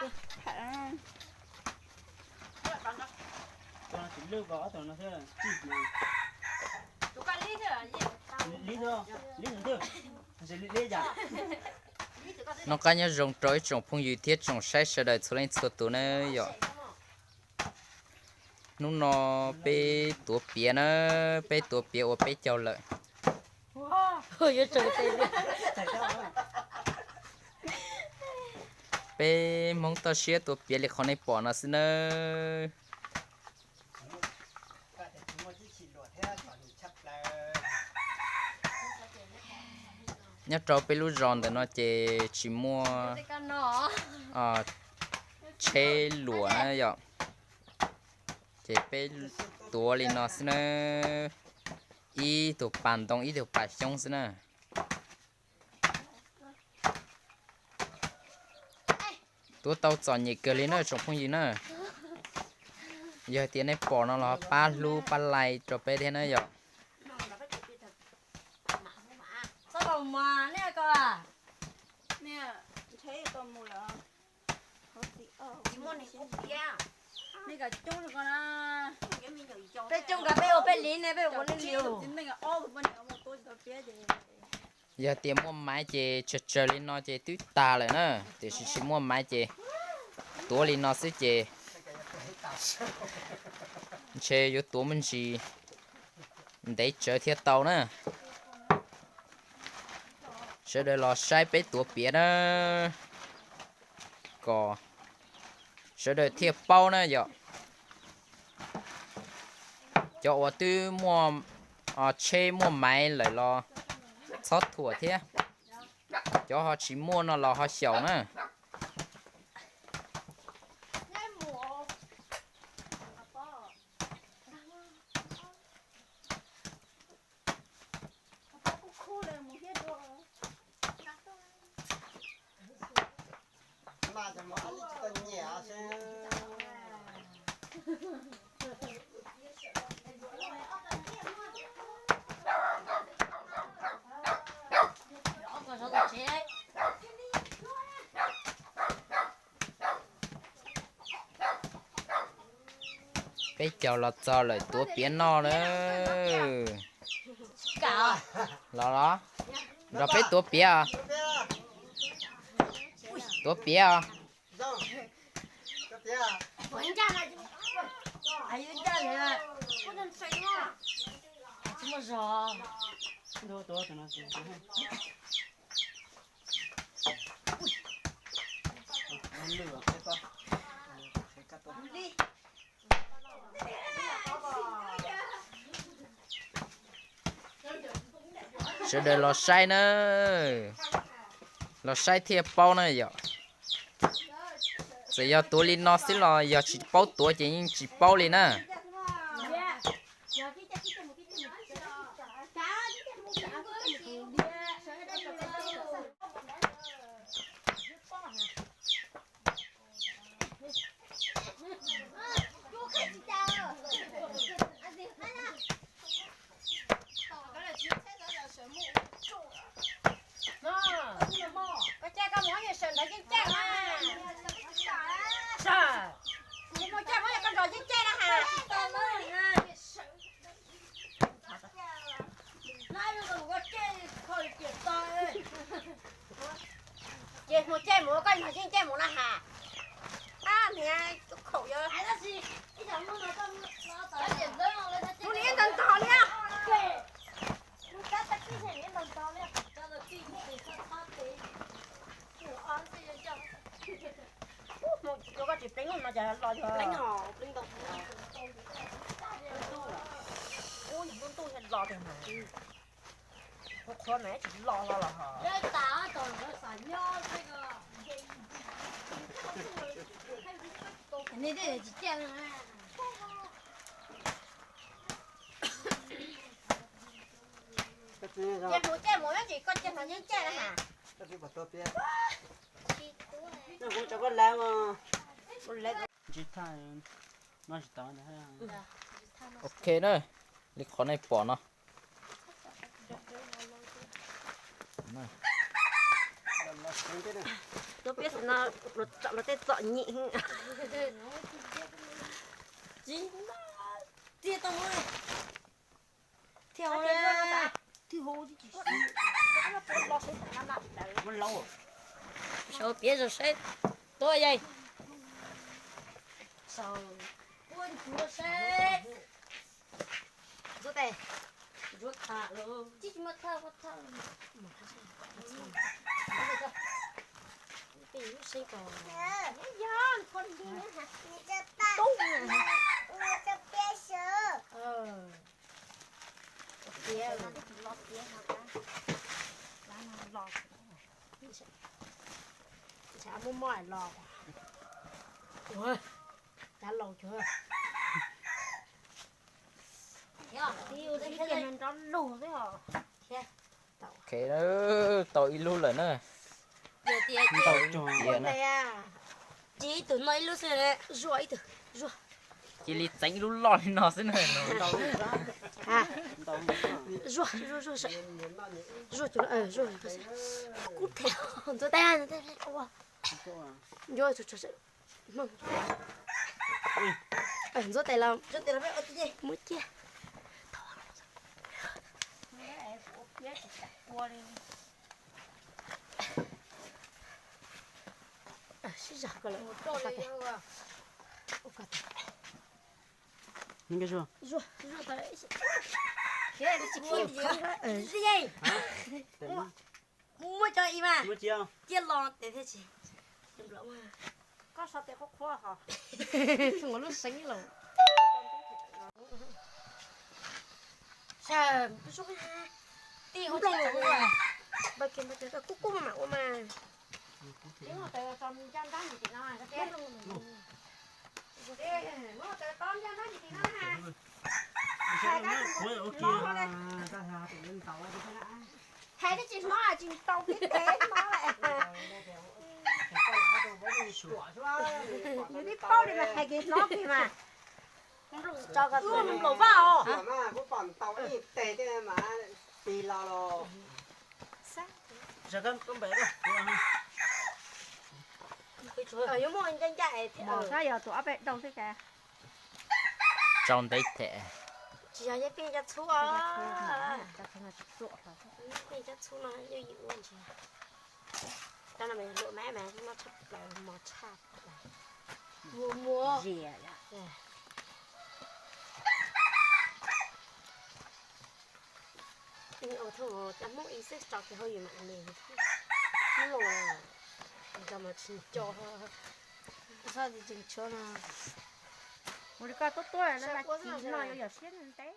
Noj qab nyob zoo rau ib tsoom phooj ywg thiab tsoom saib sawv daws txhua leej txhua tus na yom. Hnub no peb tuav piav na, peb tuav piav ua peb caug lawm. Peb Hmoob toj siab tuav piav li qhov nej pom no xwb nawb. Nyob rau peb lub zos ntawm no ces tsis muaj tsheb luam na yom, ces peb tuav li no xwb na, ib tug pas ntoo ib tug pas xyoob xwb na. Tuav tau txom nyem kawg li na tsoom phooj ywg na. Yog tias nej pom no los pab hlub pab like rau peb thiab na yom. Peb coob nkawd peb ua peb li ne, peb ua li li. Yog tias muaj maiv ces tsawg tsawg li no ces twb tag lawm na, tiam sis tsis muaj maiv ces tuav li no xwb ces ntshe yuav tuav me ntsis ntev tsawv thiaj tau na. Sawv daws los saib peb tuav piav na, kom sawv daws thiaj paub na yom. Cov uas twb muaj tsheb muaj maiv lawm los txhob thuam thiab, cov ho tsis muaj no los ho xyaum na. Peb caug los txog lawm, tuav piav noj na. Los los, nrog peb tuav piav os. Tuav piav os. Sawv daws los saib na, los saib thiaj paub na yom. Txawm yog tuav li no xwb los yog tsis paub tuav ces yeej tsis paub li na. Koj caij koj mus yeej sawv ntawd yeej caij na. Sawv, mus caij muab koj nrog yeej caij na has. Ces mus caij mus koj nrog yeej caij mus na has. Ab niag khaum yog tus niag ntog ntog li. Ua koj tsis pleev no ces los yog ub, ntuj ntuj los tiag mas. Qhuav qhuav mas tsis los los los ho. Ces mus caij mus ib tsis koj caij no yeej caij na has. Ok na, li qhov nej pom no. Tus piab xwm no tsom los tej txom nyem. Tsis, txiag tau, thiaj hau, thiaj hau. Sau piav zoo saib tuaj yeej. Sau puab ncuav saib. Ntxuav tes, ntxuav tham los tsis muaj thawj, muaj thawj. Peb lub seeb ko yog tub. Tiav, tiav, tiav, muaj mob los. Ua, cav laus cuag. Thiab, tib ua tib kiag no nrov lug xwb os. Thiab, tau, tau ib lub lawm na. Yog tias ntau tiag na. Cia ib tug noj ib lub xwb na. Zuaj ib tug, zuaj. Cia li txeev ib lub loj li no xwb na. Zuaj, zuaj, zuaj, zuaj, zuaj, zuaj, kub them, ntxuav tes, ntxuav tes, ua. Ncuav, ntxuav tes los muab ciaj. Sib zog ko lawm. Zuaj, zuaj, zuaj. Muab cov ib mas, ciaj los tes thiaj tsis. Koj sau tes qhuav qhuav hos. Ua lub seeb los. Tij, kub kub mam ua mas. Hais tsis hnov, tsis tau peb tes hnov lawm. Yus tib paub li mas hais kiag hnov kiag mas. Ua nplaum vaj os. Yuav muaj ncaj ncaj thiab, yog tus ob peb dau xwb cas. Tsau ntev them. Tsis yog yeej pij cov txhub os. Pij cov txhub no yeej yim ua ntsis. Cov no mas luam mab mas noj tshaj plaws, mos tshaj plaws. Muag muag. Zias yom. Ua thaum cov Hmoob ib xwb tso kiag hauj yus mam me. Hmoob los nrog mas tsis nco. Txhob tsis tseem tshuav no. Ua li koj tuab tuab no mas tsis noj yuav yog siab ntev.